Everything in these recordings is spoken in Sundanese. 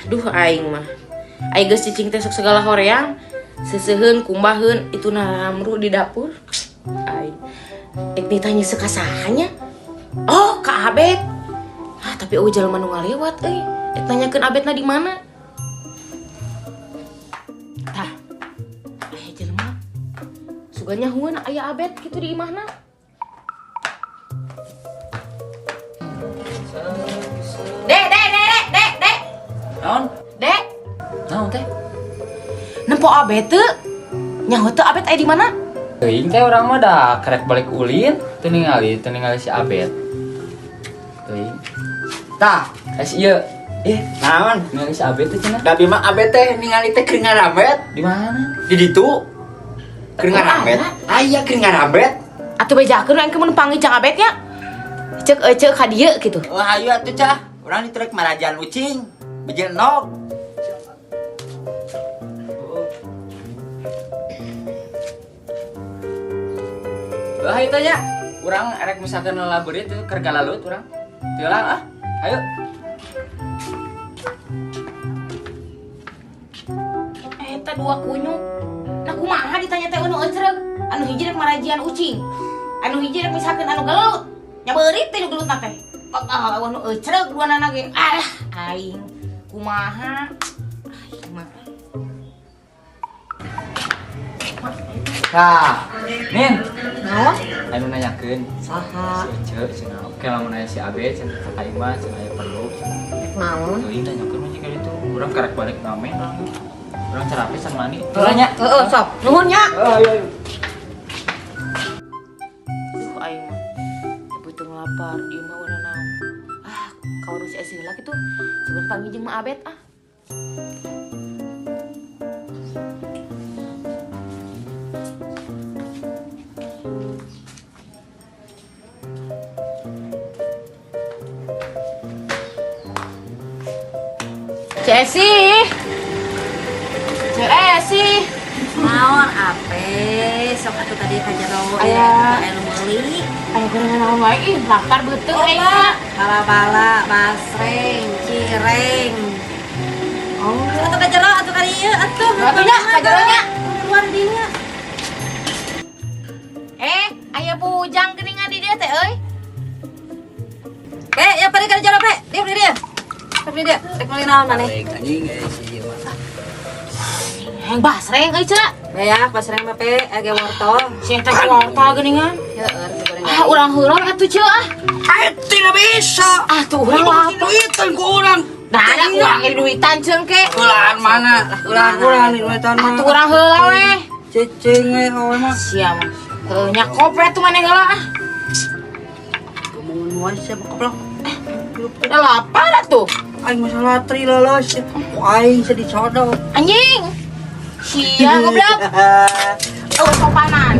Duh aing mah. Aing geus cicing teh sok segala horeang, seuseheun kumbaheun itu naramru di dapur. Aing ek ditanya sekasaha nya. Oh, ka Abet. Ah, tapi eueuh jelema nu ngalewat euy. Ek tanyakeun Abetna di mana? Tah. Aya jelema. Sugan nyahueun aya Abet kitu di imahna. Dek, dek, dek, dek, dek, dek. Naon? Dek, Naon teh? Nempo Abet teu? Nyaho teu Abet aya di mana? Teuing teh urang mah da karek balik ulin, teu ningali si Abet. Teuing. Tah, Eh si ieu. Eh, naon? Ningali si Abet teh cenah. Da mah Abet teh ningali teh keur ngarambet Di mana? Di ditu. Keur ngarambet. Aya keur ngarambet. Atuh bejakeun aing mun panggil Cang Abet nya. Ceuk ece ka dieu kitu. Wah, ayo atuh cah. Urang di truk marajan ucing. Bejel nog. Wah, itu nya. Urang erek misalkan laburit itu keur galalut urang. Teu lah ah. Ayo. Eta dua kunyuk. Nah kumaha ditanya teh anu ecreg? Anu hiji rek marajian ucing. Anu hiji rek misalkan anu gelut. Nya beurit teh nu gelutna teh. Ah, anu ecreg duanana ge. Ah, aing kumaha? Aing mah. Tah, Nin, Naon? Anu nanyakeun. Saha? Si Ece cenah. Oke lamun aya si Abet cenah ka imah cenah aya perlu cenah. Naon? Teuing tanyakeun mah jika itu. Urang karek balik ngamen urang. Urang carape san mani. Teu lah nya. Heeh, sok. Nuhun nya. Heeh, ayo ayo. Duh aing mah. Ibu teu lapar di imah ulah naon. Ah, ka warung si Esi heula kitu. Sugan panggil jeung Ma Abet ah. Cek Esi. Cek Esi. Naon ape? Sok atuh tadi ka jero Aya. aya nu meuli. Aya gorengan naon wae ih, lapar beuteung aing mah. Bala-bala, basreng, cireng. Oh, atuh ka jero atuh ka dieu atuh. Atuh nya, ka jero nya. Keluar dinya. Eh, aya bujang geuningan di dieu teh euy. Pe, ya pare ka jero pe. Dieu di dieu. Sok di dieu. Rek meuli naon maneh? Anjing si ieu mah. Yang basreng euy cenah. Ya, basreng mah pe, aya wortel. Si eta wortel geuningan. Heeh, goreng. Ah, urang heula atuh ceu ah. Eh, tidak bisa. Ah, tuh urang lapar. Duitan ku urang. Nah, ada urang ini duitan ceung ke. Ulaan mana? Ulaan urang di duitan mana? Atuh urang heula we. Cicing we awe mah. Sia mah. Heuh nya kopret tuh maneh heula ah. Ngomongin wae sia goblok. Udah lapar atuh. Aing masalah tri lolos. Ku aing sedih sodok. Anjing. Sia goblok. Oh, sopanan.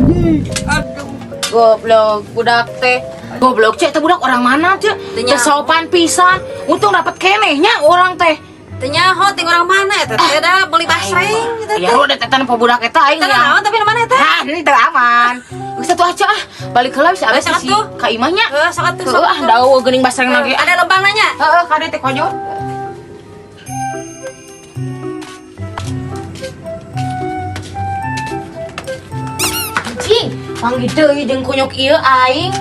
Aduh. Goblok budak teh. Goblok cek teh budak orang mana cek? Teu sopan pisan. Untung dapat keneh nya orang teh. Teu nyaho ting orang mana eta teh da beli basreng gitu Ya teh. udah tetan po budak eta aing Teu ya. naon tapi mana eta? Nah, henteu aman. Geus atuh aja ah. Balik heula bisa abis Sok si atuh. ka imah nya. Heeh, sok atuh sok. Heuh ah daun geuning basreng lagi. Ada lembang nanya. Heeh, kade teh konyol. Anjing, panggil deui jeung kunyuk ieu aing.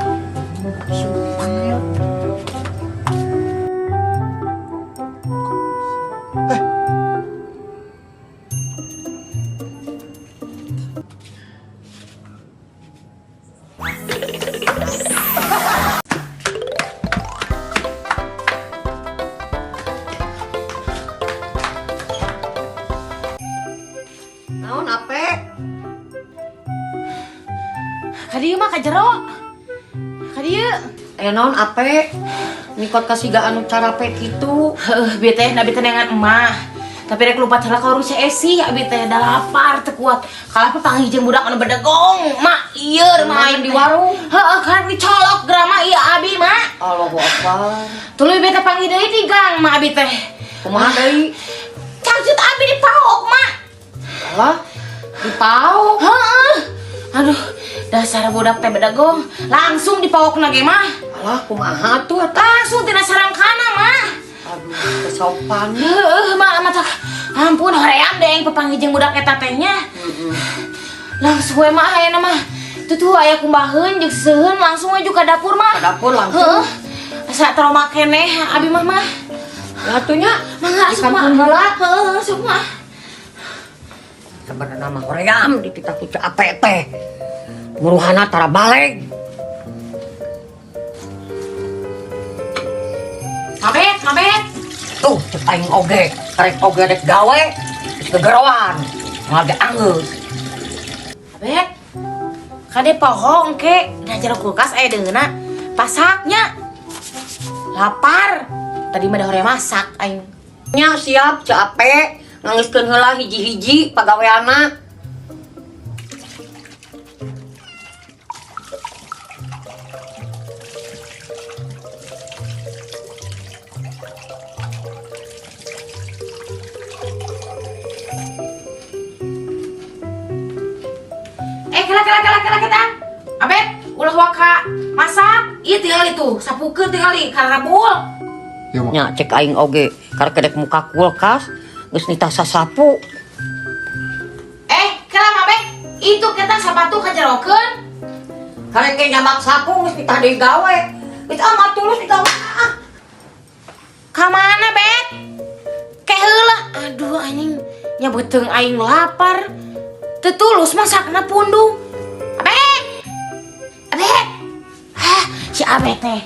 Naon ape? Ka dieu mah ka jero. Ka dieu. Aya naon ape? Nikot kasiga anu carape kitu. Heuh, bieu teh nabi teh neangan emah. Tapi rek lupa heula ka warung si Esi, abi teh da lapar teu kuat. Kalapa panggil jeung budak anu bedegong, mak ieu mah aing di warung. Heeh, kan dicolok gerama ieu abi mak. Allahu Akbar. Tuluy beta panggil deui di gang mak abi teh. Kumaha deui? Cangcut abi dipaok mak. Alah, dipaok. Heeh. Aduh, dasar budak teh bedegong, langsung dipaok na ge mah. Alah, kumaha atuh eta? Langsung tina sarangkana mah. Aduh, Sopan. Heuh, mah mah ampun hoream deh papanggih jeung budak eta teh nya. Langsung we mah ayeuna mah. Tuh tuh aya kumbaheun jeung seuheun langsung we ka dapur mah. Ka dapur langsung. Heuh. Asa trauma keneh abi mah mah. Ya atuh nya. Mangga Di asup mah. kampung heula. Heuh, asup mah. Sebenarnya mah hoream dititah ku Ceu Ape teh. Buruhana tara baleg. Mabet, mabet. Tuh, cek aing oge, karek oge rek gawe, geus gegeroan. Moal ge anggeus. Mabet. Kade pohong ke, da jero kulkas aya deungeuna. Pasaknya. Lapar. Tadi mah da hoream masak aing. Nya siap Ceu Ape, ngangiskeun heula hiji-hiji pagaweana. Kela kela kela kela kita. Abet, ulah waka masak. Ieu tinggal itu, sapukeun tinggali karabul. Ya, Mak. Nya cek aing oge, karek kedek muka kulkas, geus nitah sasapu. Kela Mabet, itu kita sapatu kajerokeun. Karek ge nyamak sapu geus nitah deui gawe. Geus amat tulus digawe ah. Ka mana, Bet? Ke heula. Aduh anjing, nya beuteung aing lapar. Teu tulus masakna pundung. Abet. Abet. Hah, si Abet teh.